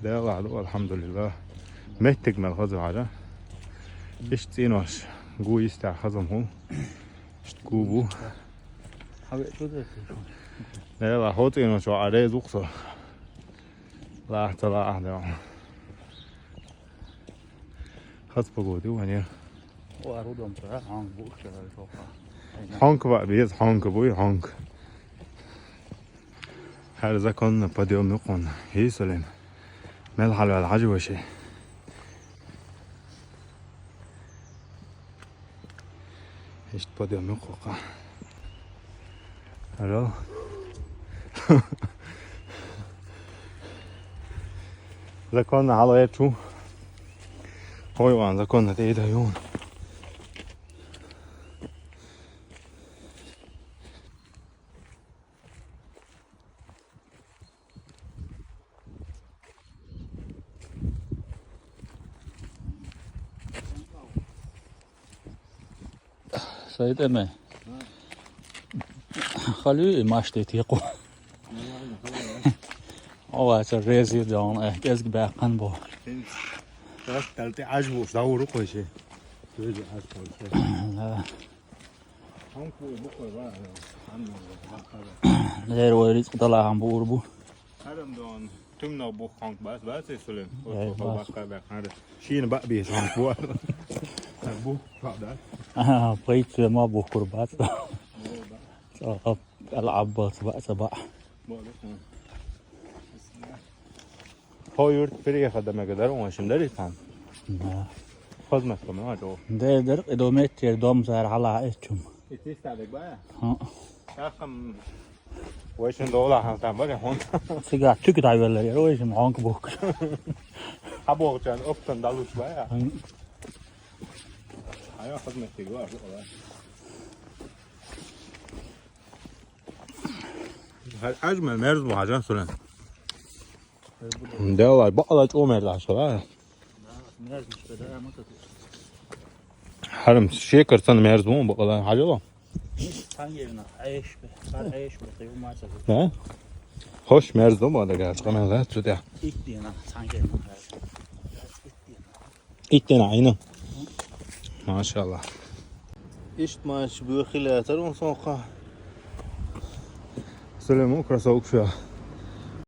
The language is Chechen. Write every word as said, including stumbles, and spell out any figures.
Дела ду, алхьамдулиллахӀ. Меттиг мел хаза вара. Иштта цӀенош гу йистехь хаза хӀу. Иштта гу бу. Дела хӀо цӀенош а реза ву-кх со. Лахьа ца лаахь дела. Хаза погода ю вайна. О, ару дом тра, хьонка бу, ух, тра, тохка. Хьонка баа беза, хьонка буй, хьонка. ХӀара законно подъём ю-кх хьуна. Йисалин. Мел хьалаваьлла хьажа ваши. Иштта подъём ю-кх хӀокха. Алло. Законно хьалаваьлча. Хой ван законно тӀе ю. Сайтеме. Халуй и маште тику. Ова, ца рези дон, э, кӀезиг баьккхина бу. Дас далти ажбуш, даур кхойши. Тоже ажбуш. Да. Лер вай рицкъ далахьан буур бу. Адам дон, туьмнах бух хьонка бац, бац, Сулим? Э, бац. Баккха баьхна. Шийна баа бийш хьонка бу. Бух, да? Ага, пхийтта ма бухкур бац. Цо хап, ала Аббас бац, баа. Бо, да, хм. Хьо юрт переехать дан мега дара, он шим дарий тхан? Да. Хозмат ком, а, то. Де дер, и до метр дом сар хьала эчум. И ти стадик баа? Хм. Тахам. Вай шин дола хан там баре хун. Цига туьк дай веллер, вай шин хонка бук. Хабо чан оптан далуш баа. Хм. Ая хозмат тиг вар, вар. Хьаж-, хьажма мерз бу хьажан Сулим. Делай, баъла чӀо мерз ашкара. Хьарам шекар сан мерз бу баъла хьажала. Цангерна, айш бе, сан айш бе, тайу маца. Да? Хош мерз бу баъла гаш, къамел да, цудя. Иттина, цангерна. Иттина, айна. Машалла. Ишт мач бу хилатар он сонха. Сулим кроссовка шу.